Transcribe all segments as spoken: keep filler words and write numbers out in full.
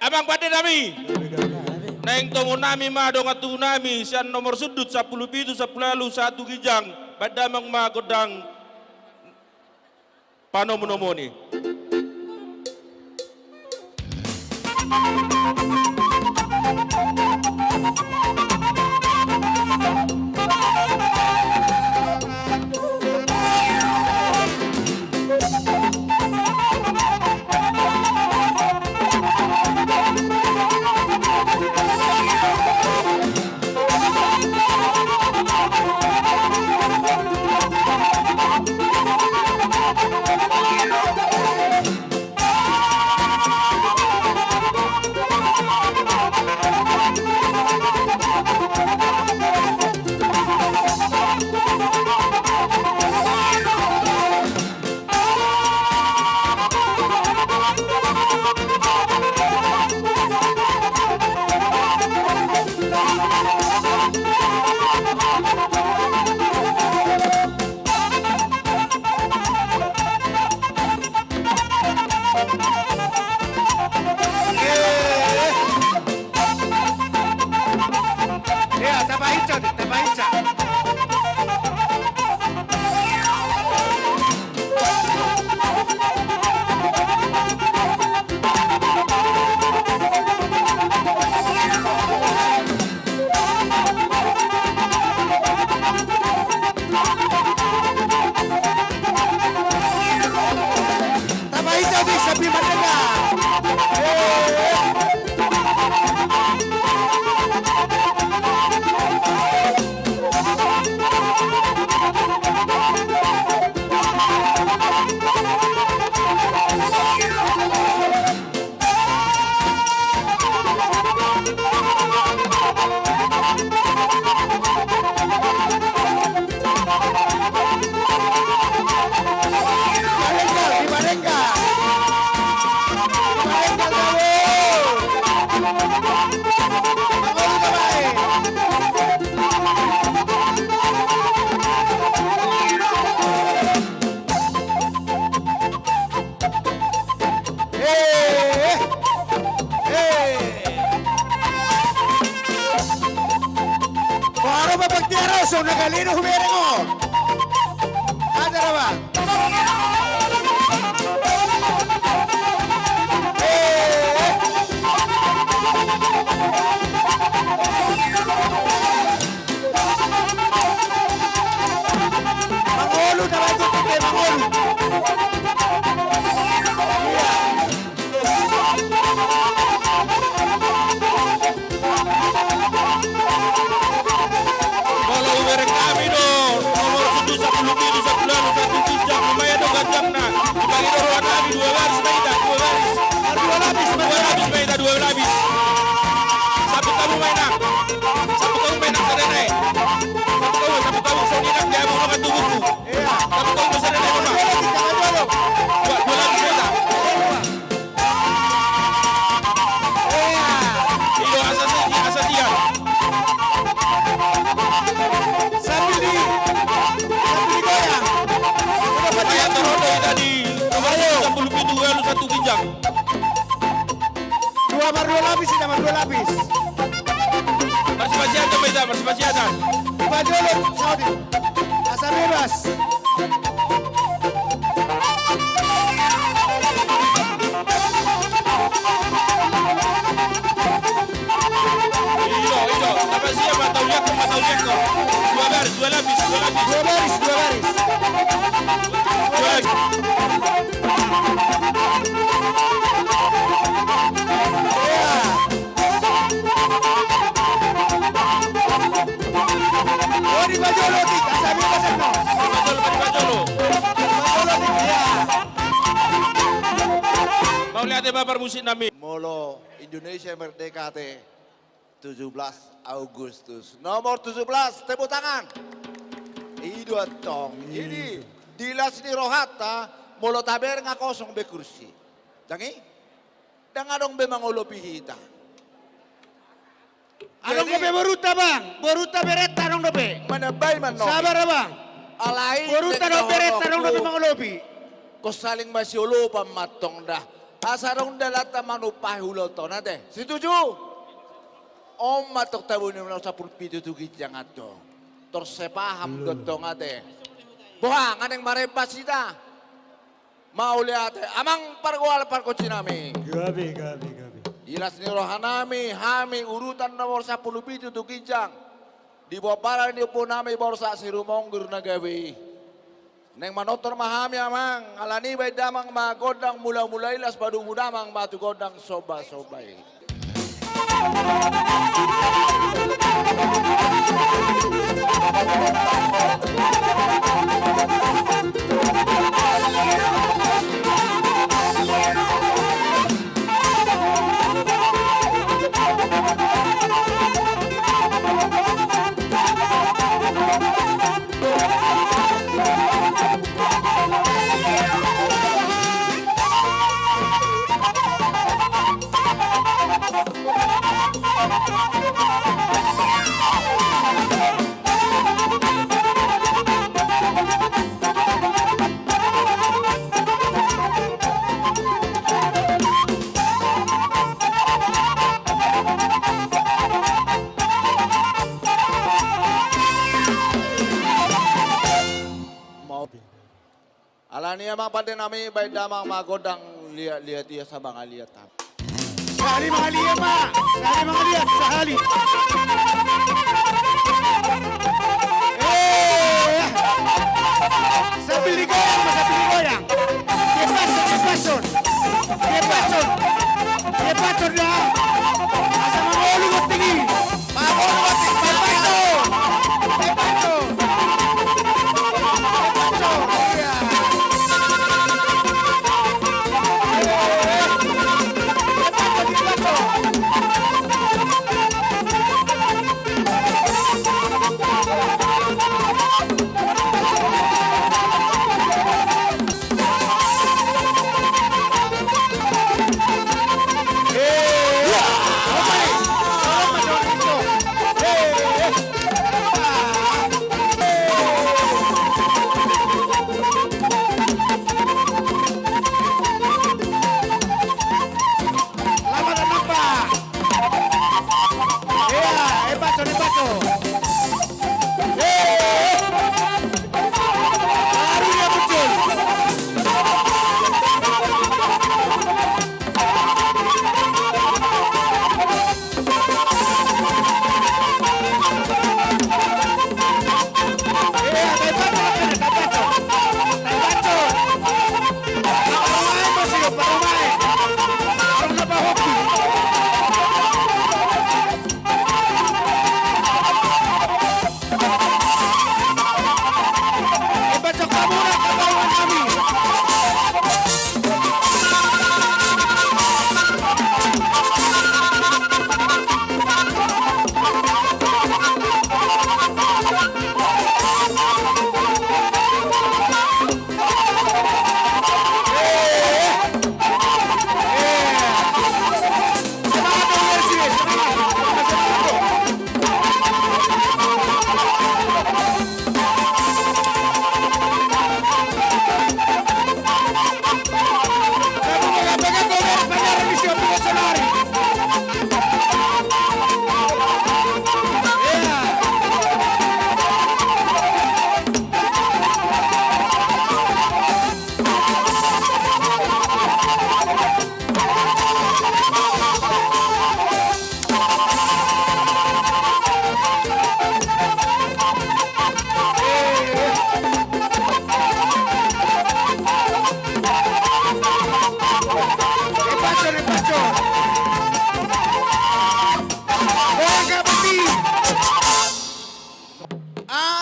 Amang pande nami. Naeng tomuna nami ma dongan tubu nami sian nomor sundut sampulu pitu sampulu ualu satu ginjang. Baen damang ma gondang panomunomuon i. Ia, tapahinsa, tapahinsa. Tapahinsa, bisa pi mardeka. Eh, eh. Boha ro, Bang Baktiar, so na gale do hubereng on. Ada ra, Bang? Eh. Mangolu, na baik itu, Mangolu. Ia. Molo hubereng nami do nomor sundut sampulu pitu sampulu ualu satu ginjang, lumayan do ganjangna. Dibagi do roha nami dua baris ma hita, dua baris. Dua lapis ma hita, dua lapis. Sambut hamu ma, Inang. Sambut hamu ma, Inang, sadana i. Sambut hamu, sambut hamu, songon i nang di hamu dongan tubuku. Sambut hamu ma sadana i, Inang. Dua, dua lapis ma hita. Ido asa si, asa sian. Sambil di, sambil digoyang. Udah, Pak, ya, turun deh tadi. Nomor sampulu pitu, ualu satu ginjang. Dua, mardua lapis, hita mardua lapis. Parsipasiatan ma hita, parsipasiatan. Di baju lu, Saudi. Asa bebas. Ido, ido. Tapa sia ma, tauliathon ma, tauliathon. Dua baris, dua lapis, dua lapis. Dua baris, dua baris. Dua lapis. Ia. Oh, di pajolo, Dik. Asa bebas, no. Di pajolo, di pajolo. Di pajolo, Dik, ia. Mauliate ma parmusik nami. Molo Indonesia merdeka ate tujuh belas Agustus. Nomor tujuh belas, tepuk tangan. Ido antong. Ini di las ni rohanta, molo tabereng nga kosong be kursi. Ndang i? Ndang adong be mangolopi hita. Adong dope borunta, Bang. Borunta, berenta adong dope. Manambai ma, no. Sabar, Bang. Alai borunta dohot berenta adong dope mangolopi. Ingkon saling masiolopan ma antong da. Asa adong dalanta manumpahi ulaonta on, ate. Setuju? On ma tong tabu ni nomor sampulu pitu tu ginjang antong. Tor sepaham do tong, ate. Boha, nga naeng marembas hita? Mauliate, amang pargual pargonsi nami. Gabe, gabe, gabe. Di las ni roha nami, hami urutan nomor sampulu pitu tu ginjang, di pomparan ni ompu nami Borsak Sirumonggur na gabe i. Naeng manortor ma hami, amang, alani baen damang ma gondang mulamula i, laos padomu damang ma tu gondang sombasomba i. Alani i, amang pande nami, baen damang ma gondang liatliat i, asa mangaliat hami. Sahali mangaliat ma, sahali mangaliat, sahali. Eh, sambil digoyang ma, sambil digoyang. Dia pason, dia pason. Dia pason, dia pason da. Asa mangolu gonting i.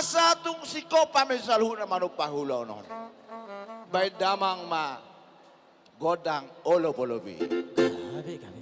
Asa tung singkop hami saluhutna manumpahi ulaon on. Baen damang ma gondang olopolop i. Gabe, gabe.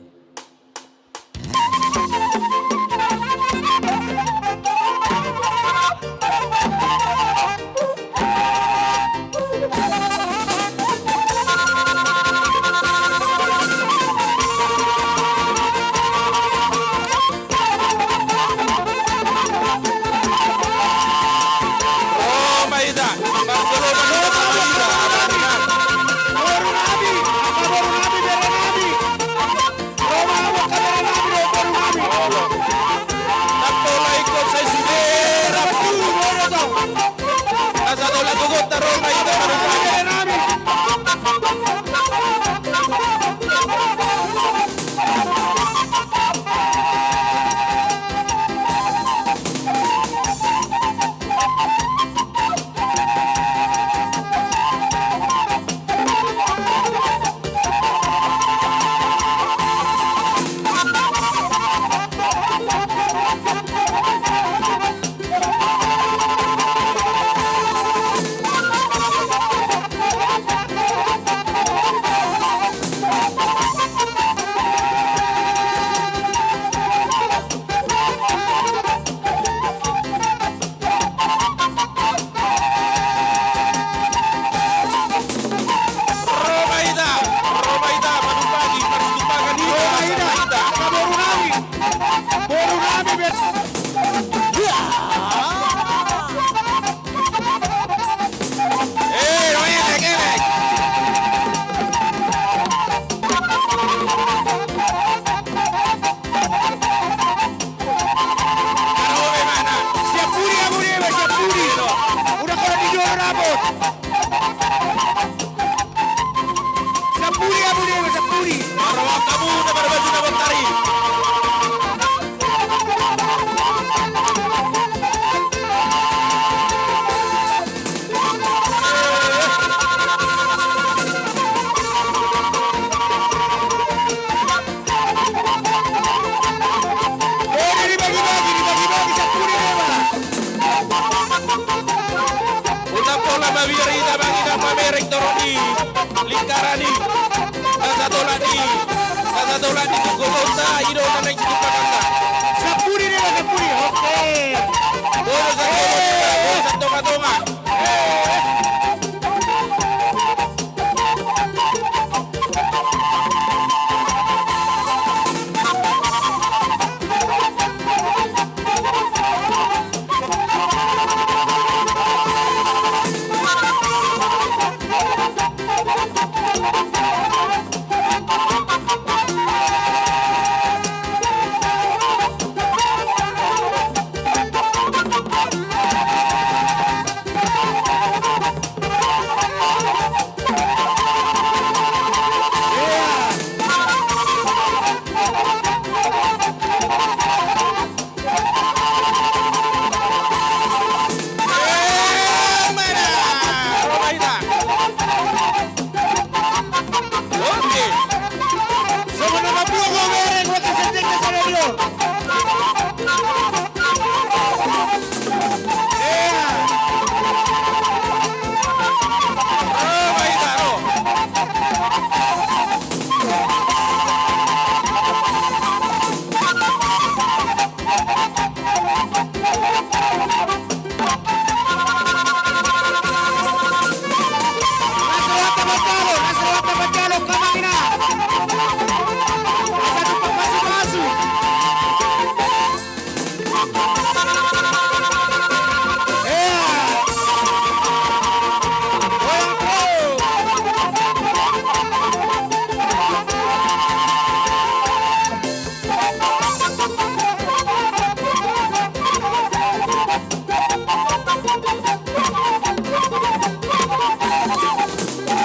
Lingkaran i, na satolan i, na satolan i tu gogonta, i do na naeng situpakanta. Sampuli do, sampuli, oke. Bodo satonga, bodo satonga-tonga.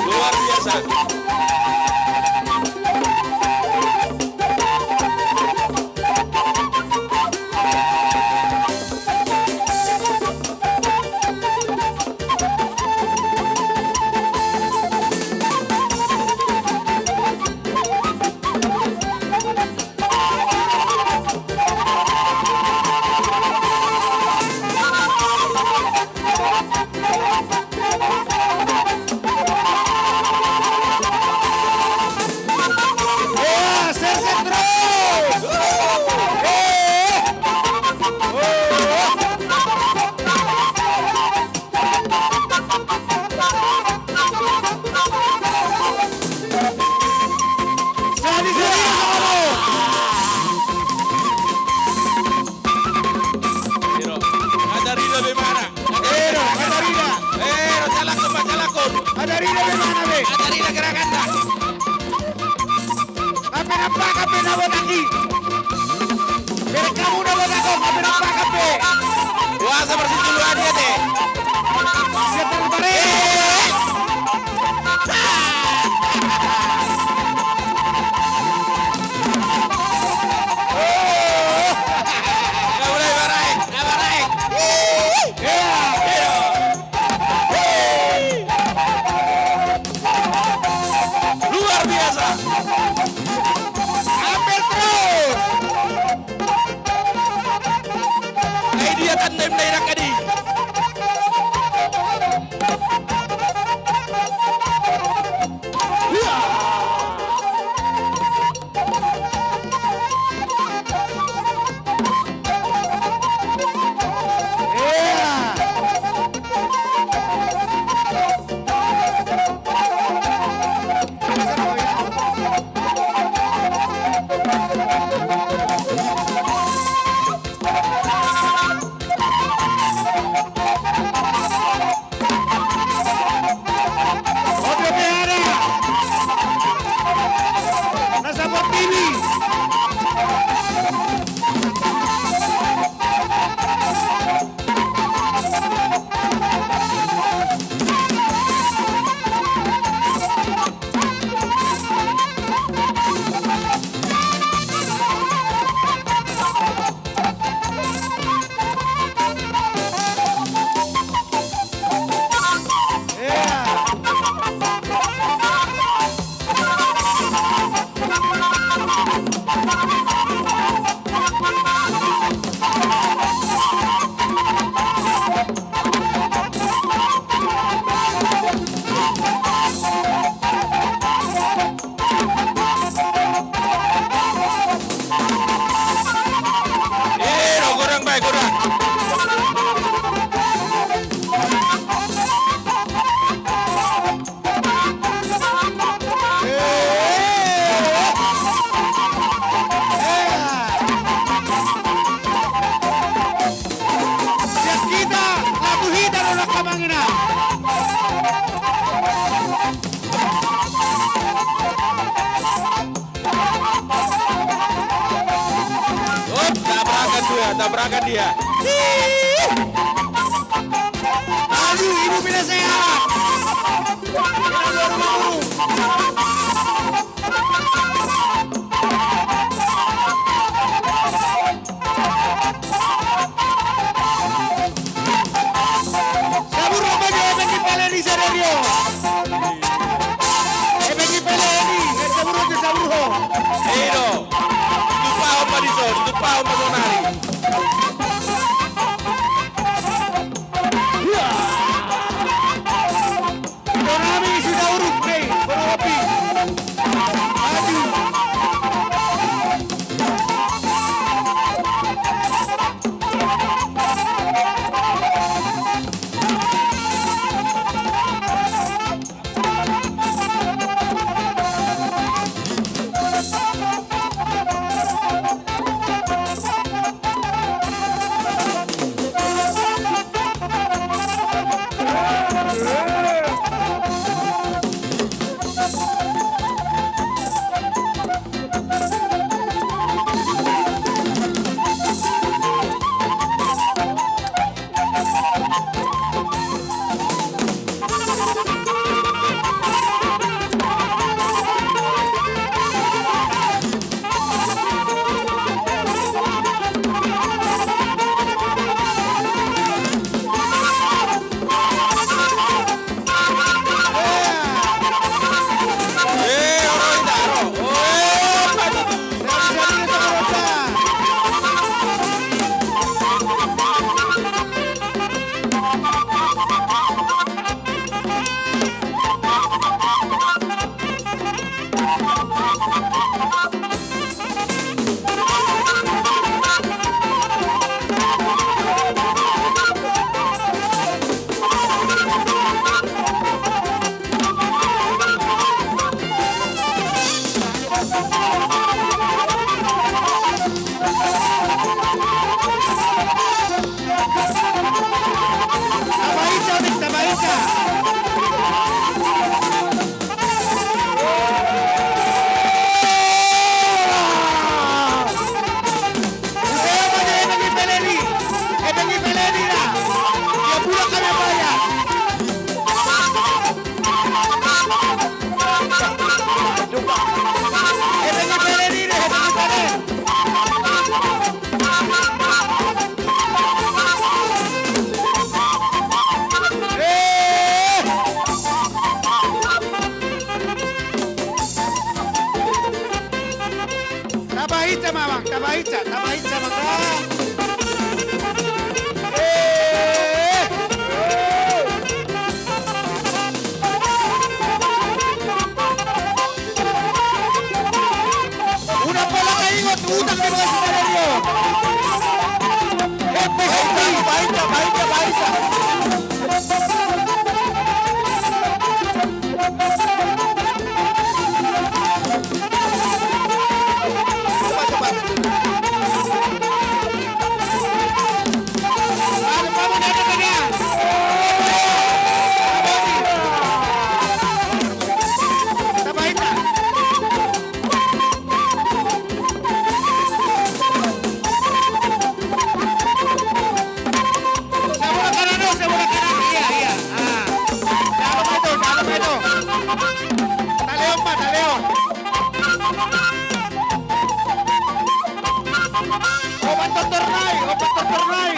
Luar biasa. Ero, Katarina be mana? Ero, Katarina. Ero, jalakkon ma, jalakkon. Katarina be mana be? Katarina gerakanta. Hape na pakan be na botak i. Bereng hamu na botak on, hape na pakan be. Boasa marsituluan i ate? Siap, taruh tarik. Na mulai maraek, na maraek. Luar biasa. Ambil terus. Ai dia tanda im na inangkan i. Tabrakan dia. Maju, Ibu Pinasehat. Kita baru mau. Saburho ma jo, hepeng ni pele ni sadari on. Hepeng ni pele ni, eh, saburho jo, saburho. I do. Ditupahon ma dison, ditupahon ma sonari. Tonami sudah uruk, hei, berkopi. Maju. Tabaen, tabaen. Tabaen ma, Amang, tabaen, tabaen, Amang. Eh. Unang pola taingot utang di bagasan sadari on. Happy, happy. Baen, baen, baen. Sebelah kanan, oh, sebelah kanan. Iya, iya. Ah. Dalam itu, dalam itu. Talehon ma, talehon. Obat tortor nai, obat tortor nai.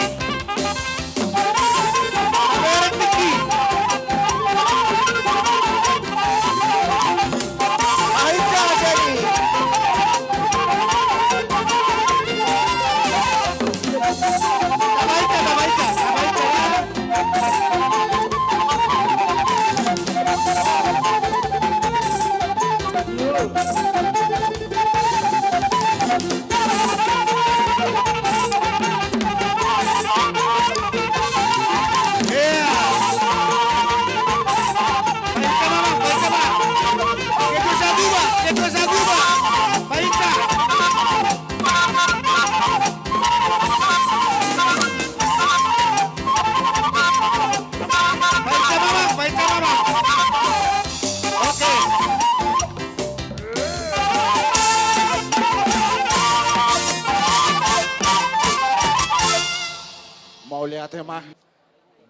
Mauliate ma.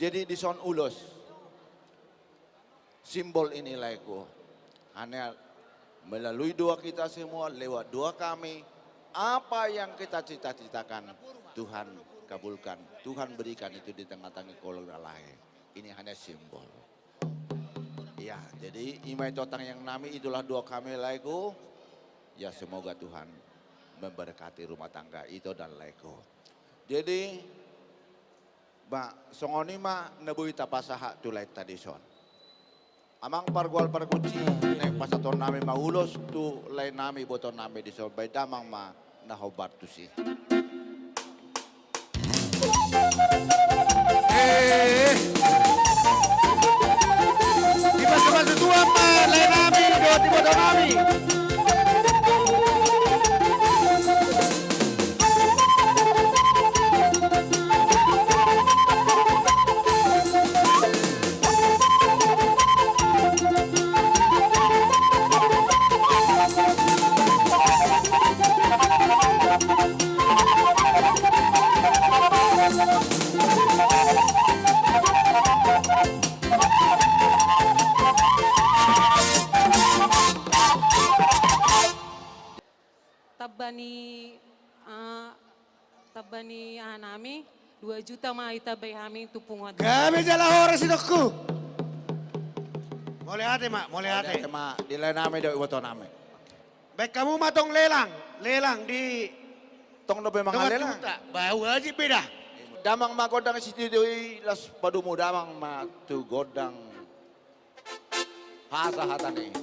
Jadi dison ulos. Simbol ini laeku. Hanya melalui doa kita semua, lewat doa kami, apa yang kita cita-citakan, Tuhan kabulkan, Tuhan berikan itu di tengah-tengah keluarga lae. Ini hanya simbol. Ya, jadi ima ito tangiang nami, itulah doa kami laeku. Ya, semoga Tuhan memberkati rumah tangga ito dan laeku. Jadi, ba, songon i ma na boi tapasahat tu laenta dison. Amang pargual pargonsi, naeng pasahaton nami ma ulos tu lae nami, iboto nami dison, baen damang ma na hombar tusi. Eh. Dipasu-pasu Tuhan ma lae nami dohot iboto nami. Tamba ni, eh, tamba ni aha nami, dua juta ma ditambai hami tu punguan. Gabe jala horas, itongku. Mauliate ma, mauliate. Mauliate ma di lae nami dohot iboto nami. Baen hamu ma tong lelang, lelang di. Tong dope mangallang lelang. Ba, wajib beda. Damang ma gondang sitido i, laos padomu damang ma tu gondang. Hata-hata ni.